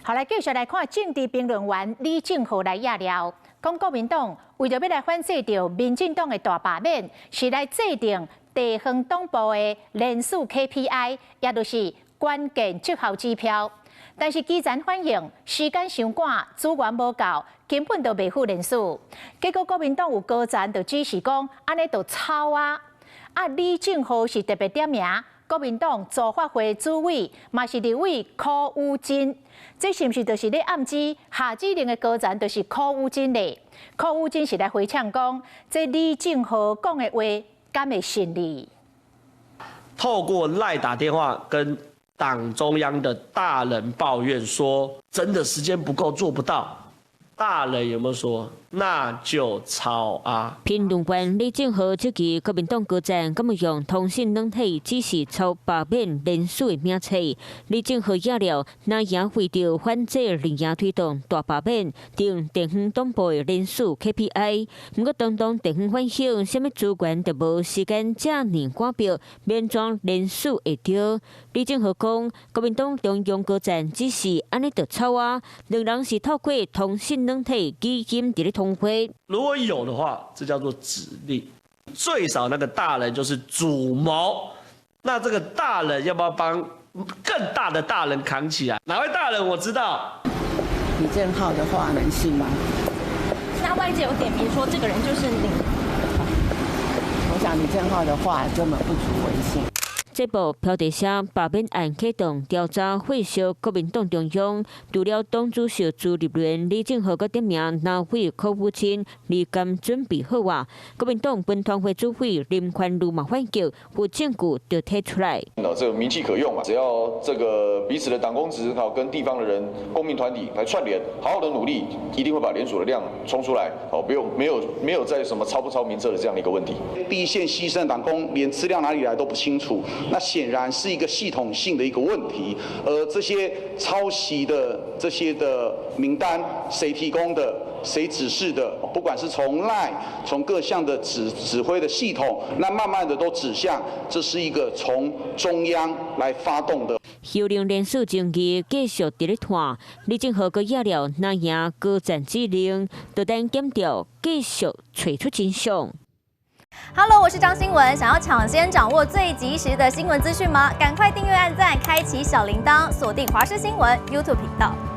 好，來繼續來看政治評論員李正皓來掖料，講國民黨為著欲來反制著民進黨的大罷免，是來制定地方黨部的連署 KPI，也就是關鍵績效指標。但是基層反映時間傷趕，資源無夠，根本就袂赴連署。結果國民黨有高層就指示講，按呢就抄啊！啊，李正皓是特別點名。國民黨組發會主委嘛是立委柯宇禎，這是毋是就是咧暗指夏志寧的高層就是柯宇禎咧？柯宇禎是來回嗆講，這李正皓講的話敢會信哩？透過 LINE 打電話跟黨中央的大人抱怨說，真的時間不夠，做不到。大人有沒有說？那就抄啊！評論員李正皓質疑國民黨高層敢會用通訊軟體指示抄罷免連署的名冊。李正皓掖料，藍營為著反制綠營推動大罷免，定地方黨部的連署 KPI。毋過當當地方反映，啥物資源都無時間遮爾趕迫，欲按怎連署會著。李正皓講，國民黨中央高層指示按呢就抄啊，兩人是透過通訊軟體語音佇咧通話。如果有的話，這叫做指令。最少那個大人就是主謀，那這個大人要不要幫更大的大人扛起來？哪位大人我知道。李正皓的話能信嗎？那外界有點名說這個人就是你。我想李正皓的話根本不足為信。這部飄地聲罷免案啟動調查，火燒國民黨中央，除了黨主席朱立倫、李正皓閣點名藍委柯宇禎，你敢準備好啊？國民黨分團會主委林權如嘛反擊，有證據就提出來。那這個名氣可用嘛？只要這個彼此的黨公職好跟地方的人、公民團體來串聯，好好的努力，一定會把聯署的量衝出來。哦，不用沒有沒有在什麼抄不抄名冊的這樣的一個問題。第一線犧牲黨工連資料哪裡來都不清楚。那顯然是一個系統性的一個問題，而這些抄襲的這些的名單，誰提供的，誰指示的？不管是從 LINE，從各項的指揮的系統，那慢慢的都指向這是一個從中央來發動的。幽靈連署爭議繼續佇咧拖，李正皓閣掖料藍營高層指令，就等檢調繼續揣出真相。 Hello，我是張新聞。想要搶先掌握最及時的新聞資訊嗎？趕快訂閱、按讚、開啟小鈴鐺，鎖定華視新聞 YouTube 頻道。